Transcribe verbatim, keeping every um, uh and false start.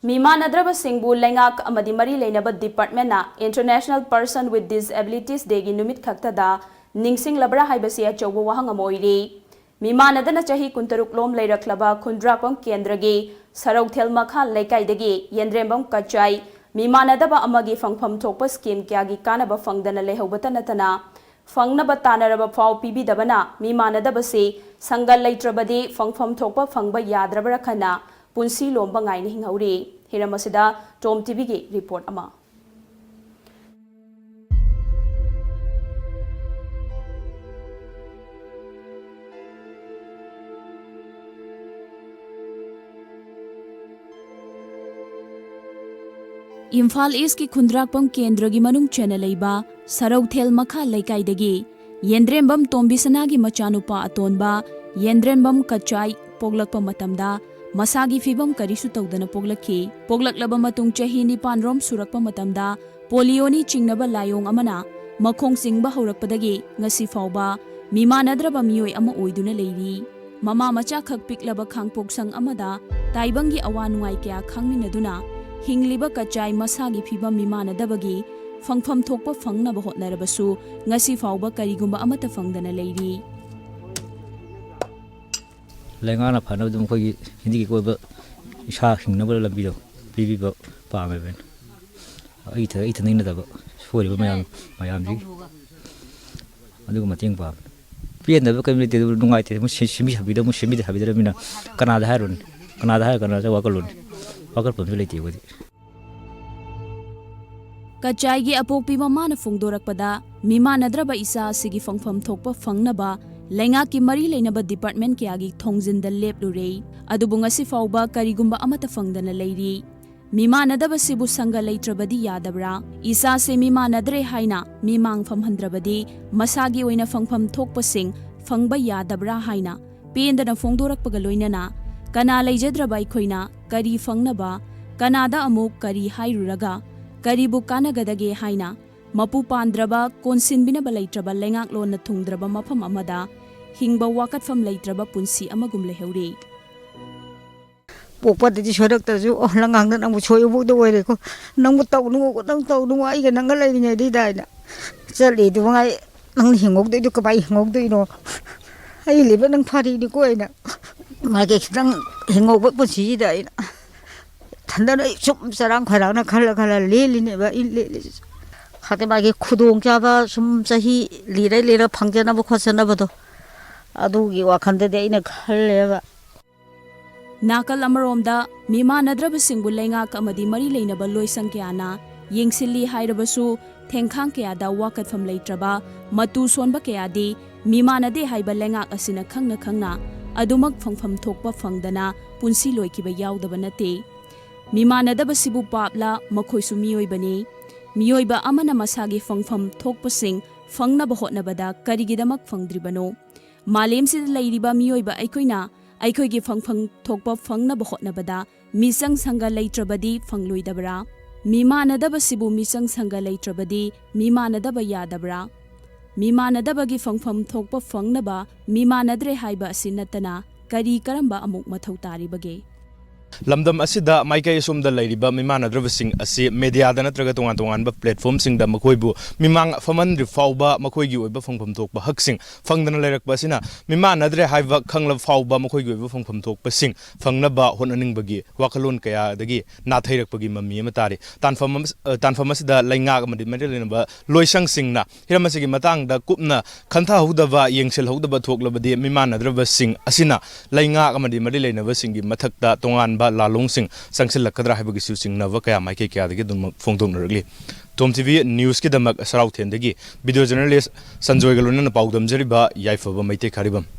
ꯃꯤꯃꯥꯟꯅꯗ꯭ꯔꯕꯁꯤꯡꯕꯨ ꯂꯩꯉꯥꯛ ꯑꯃꯗꯤ ꯃꯔꯤ ꯂꯩꯅꯕ ꯗꯤꯄꯥꯔꯠꯃꯦꯟꯅ International Person with Disabilities Dayꯒꯤ ꯅꯨꯃꯤꯠ ꯈꯛꯇꯗ ꯅꯤꯡꯁꯤꯡꯂꯕ꯭ꯔꯥ ꯍꯥꯏꯕꯁꯤ ꯑꯆꯧꯕ ꯋꯥꯍꯪ ꯑꯃ ꯑꯣꯏꯔꯤ꯫ ꯃꯤꯃꯥꯟꯅꯗꯅ ꯆꯍꯤ ꯀꯨꯟꯇꯔꯨꯛ ꯂꯣꯝ ꯂꯩꯔꯛꯂꯕ ꯈꯨꯟꯗ꯭ꯔꯥꯛꯄꯝ ꯀꯦꯟꯗ꯭ꯔꯒꯤ ꯁꯔꯧꯊꯦꯜ ꯃꯈꯥ ꯂꯩꯀꯥꯏꯗꯒꯤ ꯌꯦꯟꯗ꯭ꯔꯦꯝꯕꯝ ꯀꯆꯥꯏ ꯃꯤꯃꯥꯟꯅꯗꯕ ꯑꯃꯒꯤ ꯐꯪꯐꯝ ꯊꯣꯛꯄ ꯁ꯭ꯀꯤꯝ ꯀꯌꯥꯒꯤ ꯀꯥꯟꯅꯕ ꯐꯪꯗꯅ ꯂꯩꯍꯧꯕꯇ ꯅꯠꯇꯅ ꯐꯪꯅꯕ ꯇꯥꯟꯅꯔꯕ ꯐꯥꯎ ꯄꯤꯕꯤꯗꯕꯅ ꯃꯤꯃꯥꯟꯅꯗꯕꯁꯤ ꯁꯪꯒ ꯂꯩꯇ꯭ꯔꯕꯗꯤ ꯐꯪꯐꯝ ꯊꯣꯛꯄ ꯐꯪꯕ ꯌꯥꯗ꯭ꯔꯕ꯭ꯔꯥ ꯈꯟꯅ ꯄꯨꯟꯁꯤ ꯂꯣꯝꯕ ꯉꯥꯏꯅ ꯍꯤꯡꯍꯧꯔꯤ꯫ ꯍꯤꯔꯝ ꯑꯁꯤꯗ ꯇꯣꯝ ꯇꯤꯚꯤꯒꯤ ꯔꯤꯄꯣꯔꯠ ꯑꯃ꯫ ꯏꯝꯐꯥꯜ ꯏꯁꯀꯤ ꯈꯨꯟꯗ꯭ꯔꯥꯛꯄꯝ ꯀꯦꯟꯗ꯭ꯔꯒꯤ ꯃꯅꯨꯡ ꯆꯟꯅ ꯂꯩꯕ ꯁꯔꯧꯊꯦꯜ ꯃꯈꯥ ꯂꯩꯀꯥꯏꯗꯒꯤ ꯌꯦꯟꯗ꯭ꯔꯦꯝꯕꯝ ꯇꯣꯝꯕꯤꯁꯅꯥꯒꯤ ꯃꯆꯥꯅꯨꯄꯥ ꯑꯇꯣꯟꯕ ꯌꯦꯟꯗ꯭ꯔꯦꯝꯕꯝ ꯀꯆꯥꯏ ꯄꯣꯛꯂꯛꯄ ꯃꯇꯝꯗ ꯃꯁꯥꯒꯤ ꯐꯤꯕꯝ ꯀꯔꯤꯁꯨ ꯇꯧꯗꯅ ꯄꯣꯛꯂꯛꯈꯤ꯫ ꯄꯣꯛꯂꯛꯂꯕ ꯃꯇꯨꯡ ꯆꯍꯤ ꯅꯤꯄꯥꯟ ꯔꯣꯝ ꯁꯨꯔꯛꯄ ꯃꯇꯝꯗ ꯄꯣꯂꯤꯑꯣꯅꯤ ꯆꯤꯡꯅꯕ ꯂꯥꯏꯑꯣꯡ ꯑꯃꯅ ꯃꯈꯣꯡ ꯆꯤꯡꯕ ꯍꯧꯔꯛꯄꯗꯒꯤ ꯉꯁꯤ ꯐꯥꯎꯕ ꯃꯤꯃꯥꯟꯅꯗ꯭ꯔꯕ ꯃꯤꯑꯣꯏ ꯑꯃ ꯑꯣꯏꯗꯨꯅ ꯂꯩꯔꯤ꯫ ꯃꯃꯥ ꯃꯆꯥꯈꯛ ꯄꯤꯛꯂꯕ ꯈꯥꯡꯄꯣꯛꯁꯪ ꯑꯃꯗ ꯇꯥꯏꯕꯪꯒꯤ ꯑꯋꯥ ꯅꯨꯡꯉꯥꯏ ꯀꯌꯥ ꯈꯪꯃꯤꯟꯅꯗꯨꯅ ꯍꯤꯡꯂꯤꯕ ꯀꯆꯥꯏ ꯃꯁꯥꯒꯤ ꯐꯤꯕꯝ ꯃꯤꯃꯥꯟꯅꯗꯕꯒꯤ ꯐꯪꯐꯝ ꯊꯣꯛꯄ ꯐꯪꯅꯕ ꯍꯣꯠꯅꯔꯕꯁꯨ ꯉꯁꯤ ꯐꯥꯎꯕ ꯀꯔꯤꯒꯨꯝꯕ ꯑꯃꯠꯇ ꯐꯪꯗꯅ ꯂꯩꯔꯤ꯫ ꯂꯩꯉꯥꯛꯅ ꯐꯅꯕ ꯑꯗꯨꯝ ꯑꯩꯈꯣꯏꯒꯤ ꯍꯤꯟꯗꯤꯒꯤ ꯀꯣꯏꯕ ꯏꯁꯥ ꯍꯤꯡꯅꯕ ꯂꯝꯕꯤꯗꯣ ꯄꯤꯕꯤꯕ ꯄꯥꯝꯃꯦꯕ ꯑꯩꯅ꯫ ꯑꯩ ꯏꯊꯟ-, ꯑꯩ ꯏꯊꯟꯗꯒꯤ ꯅꯠꯇꯕ ꯁꯣꯏꯔꯤꯕ ꯃꯌꯥꯝ, ꯃꯌꯥꯝꯁꯤꯒꯤ ꯑꯗꯨꯒ ꯃꯇꯦꯡ ꯄꯥꯡꯕ꯫ ꯄꯦꯟꯗꯕ ꯀꯔꯤꯝ ꯂꯩꯇꯦ, ꯑꯗꯨꯕꯨ ꯅꯨꯡꯉꯥꯏꯇꯦ꯫ ꯃꯣꯏ ꯁꯦꯝ-, ꯁꯦꯝꯕꯤ ꯁꯥꯕꯤꯗ-, ꯃꯣꯏ ꯁꯦꯝꯕꯤꯗꯦ ꯁꯥꯕꯤꯗ꯭ꯔꯕꯅꯤꯅ ꯀꯅꯥꯗ ꯍꯥꯏꯔꯨꯅꯤ? ꯀꯅꯥꯗ ꯍꯥꯏꯔ ꯀꯅꯥꯗ ꯋꯥꯀꯠꯂꯨꯅꯤ? ꯋꯥꯀꯠꯐꯝꯁꯨ ꯂꯩꯇꯦ ꯑꯩꯈꯣꯏꯗꯤ꯫ ꯀꯆꯥꯏꯒꯤ ꯑꯄꯣꯛꯄꯤ ꯃꯃꯥꯅ ꯐꯣꯡꯗꯣꯔꯛꯄꯗ, ꯃꯤꯃꯥꯟꯅꯗ꯭ꯔꯕ ꯏꯆꯥ ꯑꯁꯤꯒꯤ ꯐꯪꯐꯝ ꯊꯣꯛꯄ ꯐꯪꯅꯕ ꯂꯩꯉꯥꯛꯀꯤ ꯃꯔꯤ ꯂꯩꯅꯕ ꯗꯤꯄꯥꯔꯠꯃꯦꯟ ꯀꯌꯥꯒꯤ ꯊꯣꯡꯖꯤꯟꯗ ꯂꯦꯞꯂꯨꯔꯦ, ꯑꯗꯨꯕꯨ ꯉꯁꯤ ꯐꯥꯎꯕ ꯀꯔꯤꯒꯨꯝꯕ ꯑꯃꯠꯇ ꯐꯪꯗꯅ ꯂꯩꯔꯤ꯫ ꯃꯤꯃꯥꯟꯅꯗꯕꯁꯤꯕꯨ ꯁꯪꯒ ꯂꯩꯇ꯭ꯔꯕꯗꯤ ꯌꯥꯗꯕ꯭ꯔꯥ? ꯏꯆꯥꯁꯦ ꯃꯤꯃꯥꯟꯅꯗ꯭ꯔꯦ ꯍꯥꯏꯅ ꯃꯤꯃꯥꯡ ꯐꯝꯍꯟꯗ꯭ꯔꯕꯗꯤ ꯃꯁꯥꯒꯤ ꯑꯣꯏꯅ ꯐꯪꯐꯝ ꯊꯣꯛꯄꯁꯤꯡ ꯐꯪꯕ ꯌꯥꯗꯕ꯭ꯔꯥ ꯍꯥꯏꯅ ꯄꯦꯟꯗꯅ ꯐꯣꯡꯗꯣꯔꯛꯄꯒ ꯂꯣꯏꯅꯅ ꯀꯅꯥ ꯂꯩꯖꯗ꯭ꯔꯕ ꯑꯩꯈꯣꯏꯅ ꯀꯔꯤ ꯐꯪꯅꯕ, ꯀꯅꯥꯗ ꯑꯃꯨꯛ ꯀꯔꯤ ꯍꯥꯏꯔꯨꯔꯒ ꯀꯔꯤꯕꯨ ꯀꯥꯟꯅꯒꯗꯒꯦ ꯍꯥꯏꯅ ꯃꯄꯨ ꯄꯥꯟꯗ꯭ꯔꯕ, ꯀꯣꯟꯁꯤꯟꯕꯤꯅꯕ ꯂꯩꯇ꯭ꯔꯕ, ꯂꯩꯉꯥꯛꯂꯣꯟꯅ ꯊꯨꯡꯗ꯭ꯔꯕ ꯃꯐꯝ ꯑꯃꯗ ꯍꯤꯡꯕ ꯋꯥꯀꯠꯐꯝ ꯂꯩꯇ꯭ꯔꯕ ꯄꯨꯟꯁꯤ ꯑꯃꯒꯨꯝ ꯂꯩꯍꯧꯔꯤ꯫ ꯄꯣꯛꯄꯗꯗꯤ ꯁꯣꯏꯔꯛꯇ꯭ꯔꯁꯨ, "ꯑꯣ, ꯂꯪꯉꯥꯡꯗ ꯅꯪꯕꯨ ꯁꯣꯏꯕꯧꯗ ꯑꯣꯏꯔꯦꯀꯣ, ꯅꯪꯕꯨ ꯇꯧꯅꯨ, ꯅꯪ ꯇꯧꯅꯨ, ꯑꯩꯒ ꯅꯪꯒ ꯂꯩꯔꯤꯉꯩꯗꯩꯗ" ꯍꯥꯏꯅ꯫ "ꯆꯠꯂꯤꯗꯨ ꯃꯉꯥꯏ, ꯅꯪꯅ ꯍꯤꯡꯍꯧꯗꯣꯏꯗꯣ ꯀꯃꯥꯏ ꯍꯤꯡꯍꯧꯗꯣꯏꯅꯣ? ꯑꯩ ꯂꯩꯕ ꯅꯪ ꯐꯔꯤꯅꯤꯀꯣ" ꯑꯩꯅ꯫ ꯃꯥꯒꯤ ꯈꯤꯇꯪ ꯍꯤꯡꯍꯧꯕ ꯄꯨꯟꯁꯤꯁꯤꯗ ꯑꯩꯅ ꯏꯊꯟꯗꯅ ꯑꯩ ꯁꯨꯝ ꯆꯔꯥꯡ ꯈꯣꯏꯔꯥꯡꯅ ꯈꯜꯂ ꯈꯜꯂ ꯂꯦꯜꯂꯤꯅꯦꯕ ꯑꯩ ꯂꯦꯜꯂꯤꯁꯤꯁꯨ꯫ ꯈꯪꯗꯦ, ꯃꯥꯒꯤ ꯈꯨꯗꯣꯡꯆꯥꯕ ꯁꯨꯝ ꯆꯍꯤ ꯂꯤꯔ ꯂꯤꯔ ꯐꯪꯖꯅꯕ ꯈꯣꯠꯆꯅꯕꯗꯣ, ꯑꯗꯨꯒꯤ ꯋꯥꯈꯜꯗꯗꯤ ꯑꯩꯅ ꯈꯜꯂꯦꯕ꯫ ꯅꯥꯀꯜ ꯑꯃꯔꯣꯝꯗ, ꯃꯤꯃꯥꯟꯅꯗ꯭ꯔꯕꯁꯤꯡꯕꯨ ꯂꯩꯉꯥꯛ ꯑꯃꯗꯤ ꯃꯔꯤ ꯂꯩꯅꯕ ꯂꯣꯏꯁꯪ ꯀꯌꯥꯅ ꯌꯦꯡꯁꯤꯜꯂꯤ ꯍꯥꯏꯔꯕꯁꯨ, ꯊꯦꯡꯈꯥꯡ ꯀꯌꯥꯗ ꯋꯥꯀꯠꯐꯝ ꯂꯩꯇ꯭ꯔꯕ, ꯃꯇꯨ ꯁꯣꯟꯕ ꯀꯌꯥꯗꯤ ꯃꯤꯃꯥꯟꯅꯗꯦ ꯍꯥꯏꯕ ꯂꯩꯉꯥꯛ ꯑꯁꯤꯅ ꯈꯪꯅ ꯈꯪꯅ ꯑꯗꯨꯃꯛ ꯐꯪꯐꯝ ꯊꯣꯛꯄ ꯐꯪꯗꯅ ꯄꯨꯟꯁꯤ ꯂꯣꯏꯈꯤꯕ ꯌꯥꯎꯗꯕ ꯅꯠꯇꯦ꯫ ꯃꯤꯃꯥꯟꯅꯗꯕꯁꯤꯕꯨ ꯄꯥꯞꯂ? ꯃꯈꯣꯏꯁꯨ ꯃꯤꯑꯣꯏꯕꯅꯤ꯫ ꯃꯤꯑꯣꯏꯕ ꯑꯃꯅ ꯃꯁꯥꯒꯤ ꯐꯪꯐꯝ ꯊꯣꯛꯄꯁꯤꯡ ꯐꯪꯅꯕ ꯍꯣꯠꯅꯕꯗ ꯀꯔꯤꯒꯤꯗꯃꯛ ꯐꯪꯗ꯭ꯔꯤꯕꯅꯣ? ꯃꯥꯂꯦꯝꯁꯤꯗ ꯂꯩꯔꯤꯕ ꯃꯤꯑꯣꯏꯕ ꯑꯩꯈꯣꯏꯅ ꯑꯩꯈꯣꯏꯒꯤ ꯐꯪꯐꯝ ꯊꯣꯛꯄ ꯐꯪꯅꯕ ꯍꯣꯠꯅꯕꯗ ꯃꯤꯆꯪ ꯁꯪꯒ ꯂꯩꯇ꯭ꯔꯕꯗꯤ ꯐꯪꯂꯣꯏꯗꯕ꯭ꯔꯥ? ꯃꯤꯃꯥꯟꯅꯗꯕꯁꯤꯕꯨ ꯃꯤꯆꯪ ꯁꯪꯒ ꯂꯩꯇ꯭ꯔꯕꯗꯤ ꯃꯤꯃꯥꯟꯅꯗꯕ ꯌꯥꯗꯕ꯭ꯔꯥ? ꯃꯤꯃꯥꯟꯅꯗꯕꯒꯤ ꯐꯪꯐꯝ ꯊꯣꯛꯄ ꯐꯪꯅꯕ ꯃꯤꯃꯥꯟꯅꯗ꯭ꯔꯦ ꯍꯥꯏꯕ ꯑꯁꯤ ꯅꯠꯇꯅ ꯀꯔꯤ ꯀꯔꯝꯕ ꯑꯃꯨꯛ ꯃꯊꯧ ꯇꯥꯔꯤꯕꯒꯦ? ꯂꯝꯗꯝ ꯑꯁꯤꯗ ꯃꯥꯏꯀꯩ ꯑꯁꯣꯝꯗ ꯂꯩꯔꯤꯕ ꯃꯤꯃꯥꯟꯅꯗ꯭ꯔꯕꯁꯤꯡ ꯑꯁꯤ ꯃꯦꯗꯤꯌꯥꯗ ꯅꯠꯇ꯭ꯔꯒ ꯇꯣꯉꯥꯟ ꯇꯣꯉꯥꯟꯕ ꯄ꯭ꯂꯦꯠꯐꯣꯝꯁꯤꯡꯗ ꯃꯈꯣꯏꯕꯨ ꯃꯤꯃꯥꯡ ꯐꯝꯍꯟꯗ꯭ꯔꯤ ꯐꯥꯎꯕ ꯃꯈꯣꯏꯒꯤ ꯑꯣꯏꯕ ꯐꯪꯐꯝ ꯊꯣꯛꯄ ꯍꯛꯁꯤꯡ ꯐꯪꯗꯅ ꯂꯩꯔꯛꯄ ꯑꯁꯤꯅ ꯃꯤꯃꯥꯟꯅꯗ꯭ꯔꯦ ꯍꯥꯏꯕ ꯈꯪꯂꯕ ꯐꯥꯎꯕ ꯃꯈꯣꯏꯒꯤ ꯑꯣꯏꯕ ꯐꯪꯐꯝ ꯊꯣꯛꯄꯁꯤꯡ ꯐꯪꯅꯕ ꯍꯣꯠꯅꯅꯤꯡꯕꯒꯤ ꯋꯥꯈꯜꯂꯣꯟ ꯀꯌꯥꯗꯒꯤ ꯅꯥꯊꯩꯔꯛꯄꯒꯤ ꯃꯃꯤ ꯑꯃ ꯇꯥꯔꯤ꯫ ꯇꯥꯟꯐꯝ ꯑꯃ-, ꯑ, ꯇꯥꯟꯐꯝ ꯑꯁꯤꯗ ꯂꯩꯉꯥꯛ ꯑꯃꯗꯤ ꯃꯔꯤ ꯂꯩꯅꯕ ꯂꯣꯏꯁꯪꯁꯤꯡꯅ ꯍꯤꯔꯝ ꯑꯁꯤꯒꯤ ꯃꯇꯥꯡꯗ ꯀꯨꯞꯅ ꯈꯟꯊꯍꯧꯗꯕ, ꯌꯦꯡꯁꯤꯜꯍꯧꯗꯕ ꯊꯣꯛꯂꯕꯗꯤ ꯃꯤꯃꯥꯟꯅꯗ꯭ꯔꯕꯁꯤꯡ ꯑꯁꯤꯅ ꯂꯩꯉꯥꯛ ꯑꯃꯗꯤ ꯃꯔꯤ ꯂꯩꯅꯕꯁꯤꯡꯒꯤ ꯃꯊꯛꯇ ꯇꯣꯉꯥꯟꯕ ꯂꯥꯂꯣꯡꯁꯤꯡ ꯆꯪꯁꯤꯜꯂꯛꯀꯗ꯭ꯔꯥ ꯍꯥꯏꯕꯒꯤꯁꯨ ꯆꯤꯡꯅꯕ ꯀꯌꯥ ꯃꯥꯏꯀꯩ ꯀꯌꯥꯗꯒꯤ ꯑꯗꯨꯃꯛ ꯐꯣꯡꯗꯣꯛꯅꯔꯛꯂꯤ꯫ ꯇꯣꯝ ꯇꯤ ꯚꯤ ꯅ꯭ꯌꯨꯁꯀꯤꯗꯃꯛ ꯁꯔꯥꯎꯊꯦꯟꯗꯒꯤ ꯚꯤꯗꯤꯑꯣ ꯖꯔꯅꯦꯂꯤꯁ ꯁꯟꯖꯣꯏꯒ ꯂꯣꯏꯅꯅ ꯄꯥꯎꯗꯝꯖꯔꯤꯕ ꯌꯥꯏꯐꯕ ꯃꯩꯇꯩ ꯈꯥꯔꯤꯕꯝ꯫